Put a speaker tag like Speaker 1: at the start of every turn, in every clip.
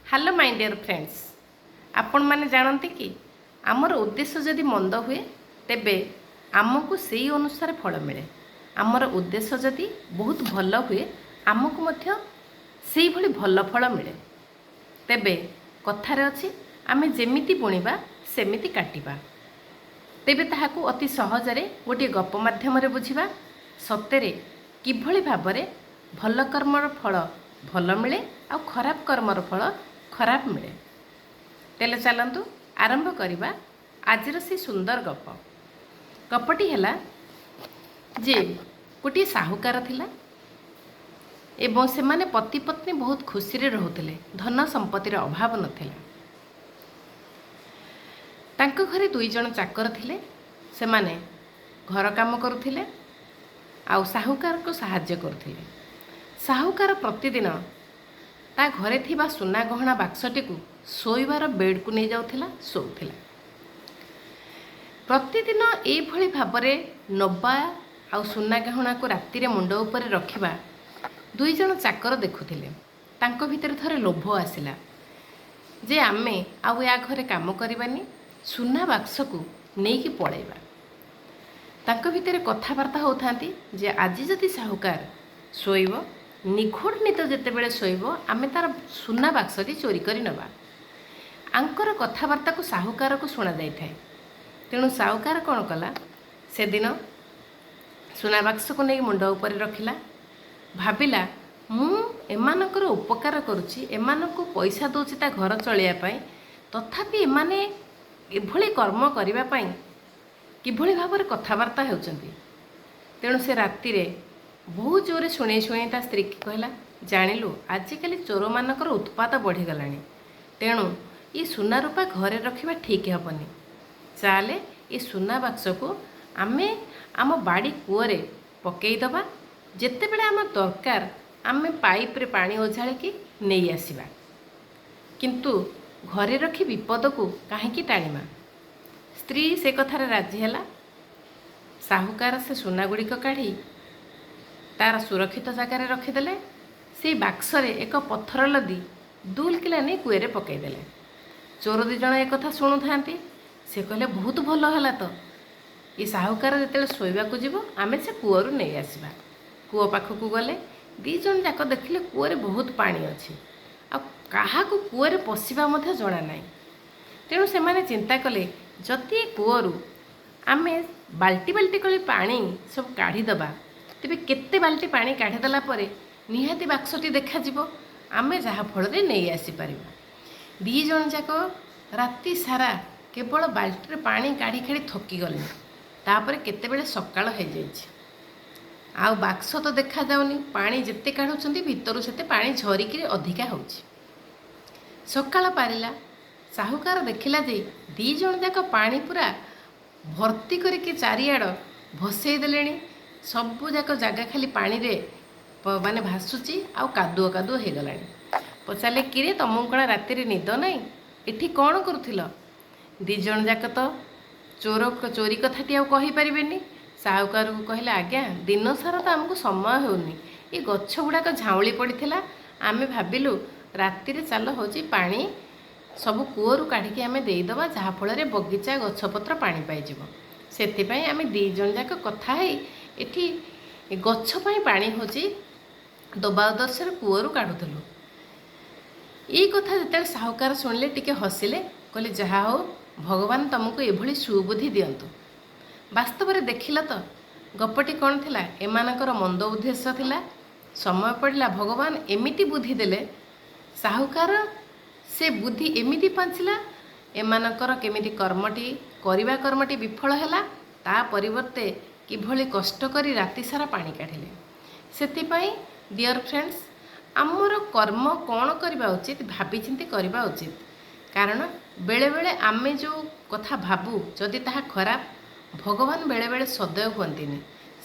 Speaker 1: Hello my dear friends, ଆପଣମାନେ ଜାଣନ୍ତି କି ଆମର ଉଦ୍ଦେଶ୍ୟ ଯଦି ମନ୍ଦ ହୁଏ, ତେବେ ଆମକୁ ସେଇ ଅନୁସାରେ ଫଳ ମିଳେ। ଆମର ଉଦ୍ଦେଶ୍ୟ ଯଦି ବହୁତ ଭଲ ହୁଏ, ଆମକୁ ମଧ୍ୟ ସେଇଭଳି ଭଲ ଫଳ ମିଳେ। ତେବେ କଥାରେ ଅଛି, ଆମେ ଯେମିତି ବୁଣିବା ସେମିତି କାଟିବା। ତେବେ ତାହାକୁ ଅତି ସହଜରେ ଗୋଟିଏ ଗପ ମାଧ୍ୟମରେ ବୁଝିବା, ସତରେ କିଭଳି ଭାବରେ ଭଲ କର୍ମର ଫଳ ଭଲ ମିଳେ ଆଉ ଖରାପ କର୍ମର ଫଳ ଖରାପ ମିଳେ। ତେବେ ଚାଲନ୍ତୁ ଆରମ୍ଭ କରିବା ଆଜିର ସେ ସୁନ୍ଦର ଗପ। ଗପଟି ହେଲା ଯେ ଗୋଟିଏ ସାହୁକାର ଥିଲା ଏବଂ ସେମାନେ ପତି ପତ୍ନୀ ବହୁତ ଖୁସିରେ ରହୁଥିଲେ। ଧନ ସମ୍ପତ୍ତିର ଅଭାବ ନଥିଲା। ତାଙ୍କ ଘରେ ଦୁଇ ଜଣ ଚାକର ଥିଲେ। ସେମାନେ ଘର କାମ କରୁଥିଲେ ଆଉ ସାହୁକାରକୁ ସାହାଯ୍ୟ କରୁଥିଲେ। ସାହୁକାର ପ୍ରତିଦିନ ତା ଘରେ ଥିବା ସୁନା ଗହଣା ବାକ୍ସଟିକୁ ଶୋଇବାର ବେଡ଼କୁ ନେଇଯାଉଥିଲା, ଶୋଉଥିଲା। ପ୍ରତିଦିନ ଏଇଭଳି ଭାବରେ ନବା ଆଉ ସୁନା ଗହଣାକୁ ରାତିରେ ମୁଣ୍ଡ ଉପରେ ରଖିବା ଦୁଇ ଜଣ ଚାକର ଦେଖୁଥିଲେ। ତାଙ୍କ ଭିତରେ ଥରେ ଲୋଭ ଆସିଲା ଯେ ଆମେ ଆଉ ୟା ଘରେ କାମ କରିବାନି, ସୁନା ବାକ୍ସକୁ ନେଇକି ପଳେଇବା। ତାଙ୍କ ଭିତରେ କଥାବାର୍ତ୍ତା ହେଉଥାନ୍ତି ଯେ ଆଜି ଯଦି ସାହୁକାର ଶୋଇବ, ନିଘୋଡ଼ ନିଦ ଯେତେବେଳେ ଶୋଇବ, ଆମେ ତା'ର ସୁନା ବାକ୍ସଟି ଚୋରି କରି ନେବା। ୟାଙ୍କର କଥାବାର୍ତ୍ତାକୁ ସାହୁକାରକୁ ଶୁଣାଯାଇଥାଏ। ତେଣୁ ସାହୁକାର କ'ଣ କଲା? ସେଦିନ ସୁନା ବାକ୍ସକୁ ନେଇ ମୁଣ୍ଡ ଉପରେ ରଖିଲା। ଭାବିଲା, ମୁଁ ଏମାନଙ୍କର ଉପକାର କରୁଛି, ଏମାନଙ୍କୁ ପଇସା ଦେଉଛି ତା ଘର ଚଳିବା ପାଇଁ, ତଥାପି ଏମାନେ ଏଭଳି କର୍ମ କରିବା ପାଇଁ କିଭଳି ଭାବରେ କଥାବାର୍ତ୍ତା ହେଉଛନ୍ତି? ତେଣୁ ସେ ରାତିରେ ବହୁତ ଜୋରେ ଶୁଣେଇ ଶୁଣେଇ ତା ସ୍ତ୍ରୀକି କହିଲା, "ଜାଣିଲୁ, ଆଜିକାଲି ଚୋରମାନଙ୍କର ଉତ୍ପାତ ବଢ଼ିଗଲାଣି। ତେଣୁ ଏ ସୁନା ରୂପା ଘରେ ରଖିବା ଠିକ୍ ହେବନି। ଚାଲେ, ଏ ସୁନା ବାକ୍ସକୁ ଆମେ ଆମ ବାଡ଼ି କୂଅରେ ପକାଇଦେବା। ଯେତେବେଳେ ଆମ ଦରକାର, ଆମେ ପାଇପ୍ରେ ପାଣି ଓଝାଳିକି ନେଇ ଆସିବା। କିନ୍ତୁ ଘରେ ରଖି ବିପଦକୁ କାହିଁକି ଟାଣିବା?" ସ୍ତ୍ରୀ ସେ କଥାରେ ରାଜି ହେଲା। ସାହୁକାର ସେ ସୁନା ଗୁଡ଼ିକ କାଢ଼ି ତାର ସୁରକ୍ଷିତ ଜାଗାରେ ରଖିଦେଲେ। ସେଇ ବାକ୍ସରେ ଏକ ପଥର ଲଦି ଦୁଲକିଲା ନେଇ କୂଅରେ ପକାଇଦେଲେ। ଚୋର ଦୁଇ ଜଣ ଏକଥା ଶୁଣୁଥାନ୍ତି। ସେ କହିଲେ, "ବହୁତ ଭଲ ହେଲା ତ। ଏ ସାହୁକାର ଯେତେବେଳେ ଶୋଇବାକୁ ଯିବ, ଆମେ ସେ କୂଅରୁ ନେଇ ଆସିବା।" କୂଅ ପାଖକୁ ଗଲେ। ଦୁଇ ଜଣ ଯାକ ଦେଖିଲେ କୂଅରେ ବହୁତ ପାଣି ଅଛି ଆଉ କାହାକୁ କୂଅରେ ପଶିବା ମଧ୍ୟ ଜଣା ନାହିଁ। ତେଣୁ ସେମାନେ ଚିନ୍ତା କଲେ, ଯଦି ଏ କୂଅରୁ ଆମେ ବାଲ୍ଟି ବାଲ୍ଟି କରି ପାଣି ସବୁ କାଢ଼ିଦେବା, ତେବେ କେତେ ବାଲ୍ଟି ପାଣି କାଢ଼ିଦେଲା ପରେ ନିହାତି ବାକ୍ସଟି ଦେଖାଯିବ, ଆମେ ଯାହାଫଳରେ ନେଇ ଆସିପାରିବା। ଦୁଇ ଜଣ ଯାକ ରାତି ସାରା କେବଳ ବାଲ୍ଟିରେ ପାଣି କାଢ଼ି କାଢ଼ି ଥକିଗଲେ। ତାପରେ କେତେବେଳେ ସକାଳ ହେଇଯାଇଛି ଆଉ ବାକ୍ସ ତ ଦେଖାଯାଉନି। ପାଣି ଯେତେ କାଢ଼ୁଛନ୍ତି, ଭିତରୁ ସେତେ ପାଣି ଝରିକିରି ଅଧିକା ହେଉଛି। ସକାଳ ପାରିଲା। ସାହୁକାର ଦେଖିଲା ଯେ ଦୁଇ ଜଣ ଯାକ ପାଣି ପୁରା ଭର୍ତ୍ତି କରିକି ଚାରିଆଡ଼ ଭସେଇ ଦେଲେଣି। ସବୁ ଯାକ ଜାଗା ଖାଲି ପାଣିରେ ମାନେ ଭାସୁଛି ଆଉ କାଦୁଅ କାଦୁଅ ହେଇଗଲାଣି। ପଚାରିଲେ, "କିରେ, ତମକୁ କ'ଣ ରାତିରେ ନିଦ ନାହିଁ? ଏଠି କ'ଣ କରୁଥିଲ?" ଦୁଇ ଜଣ ଯାକ ତ ଚୋର ଚୋରି କଥାଟି ଆଉ କହିପାରିବେନି। ସାହୁକାରକୁ କହିଲେ, "ଆଜ୍ଞା, ଦିନ ସାରା ତ ଆମକୁ ସମୟ ହେଉନି। ଏ ଗଛ ଗୁଡ଼ାକ ଝାଉଁଳି ପଡ଼ିଥିଲା। ଆମେ ଭାବିଲୁ ରାତିରେ ଚାଲ ହେଉଛି ପାଣି ସବୁ କୂଅରୁ କାଢ଼ିକି ଆମେ ଦେଇଦେବା, ଯାହାଫଳରେ ବଗିଚା ଗଛପତ୍ର ପାଣି ପାଇଯିବ। ସେଥିପାଇଁ ଆମେ ଦୁଇ ଜଣ ଯାକ କଥା ହେଇ ଏଠି ଗଛ ପାଇଁ ପାଣି ହେଉଛି ଦେବା ଉଦ୍ଦେଶ୍ୟରେ କୂଅରୁ କାଢ଼ୁଥିଲୁ।" ଏଇ କଥା ଯେତେବେଳେ ସାହୁକାର ଶୁଣିଲେ, ଟିକେ ହସିଲେ। କହିଲେ, "ଯାହା ହଉ, ଭଗବାନ ତମକୁ ଏଭଳି ସୁବୁଦ୍ଧି ଦିଅନ୍ତୁ।" ବାସ୍ତବରେ ଦେଖିଲ ତ ଗପଟି କ'ଣ ଥିଲା? ଏମାନଙ୍କର ମନ୍ଦ ଉଦ୍ଦେଶ୍ୟ ଥିଲା। ସମୟ ପଡ଼ିଲା, ଭଗବାନ ଏମିତି ବୁଦ୍ଧି ଦେଲେ, ସାହୁକାର ସେ ବୁଦ୍ଧି ଏମିତି ପାଞ୍ଚିଲା, ଏମାନଙ୍କର କେମିତି କର୍ମଟି କରିବା କର୍ମଟି ବିଫଳ ହେଲା, ତା ପରିବର୍ତ୍ତେ କିଭଳି କଷ୍ଟ କରି ରାତି ସାରା ପାଣି କାଢ଼ିଲେ। ସେଥିପାଇଁ ଡିଅର୍ ଫ୍ରେଣ୍ଡସ୍, ଆମର କର୍ମ କ'ଣ କରିବା ଉଚିତ, ଭାବିଚିନ୍ତି କରିବା ଉଚିତ। କାରଣ ବେଳେବେଳେ ଆମେ ଯେଉଁ କଥା ଭାବୁ, ଯଦି ତାହା ଖରାପ, ଭଗବାନ ବେଳେବେଳେ ସଦୟ ହୁଅନ୍ତିନି।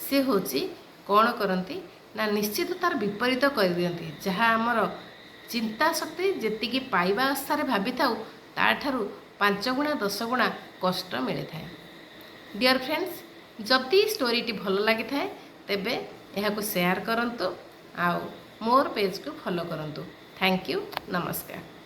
Speaker 1: ସେ ହେଉଛି କ'ଣ କରନ୍ତି ନା ନିଶ୍ଚିତ ତାର ବିପରୀତ କରିଦିଅନ୍ତି। ଯାହା ଆମର ଚିନ୍ତା ଶକ୍ତି ଯେତିକି ପାଇବା ଆଶାରେ ଭାବିଥାଉ, ତାଠାରୁ 5 ଗୁଣା 10 ଗୁଣା କଷ୍ଟ ମିଳିଥାଏ। ଡିଅର୍ ଫ୍ରେଣ୍ଡସ୍, ଯଦି ଷ୍ଟୋରିଟି ଭଲ ଲାଗିଥାଏ, ତେବେ ଏହାକୁ ସେୟାର କରନ୍ତୁ ଆଉ ମୋର ପେଜ୍କୁ ଫଲୋ କରନ୍ତୁ। Thank you, ନମସ୍କାର।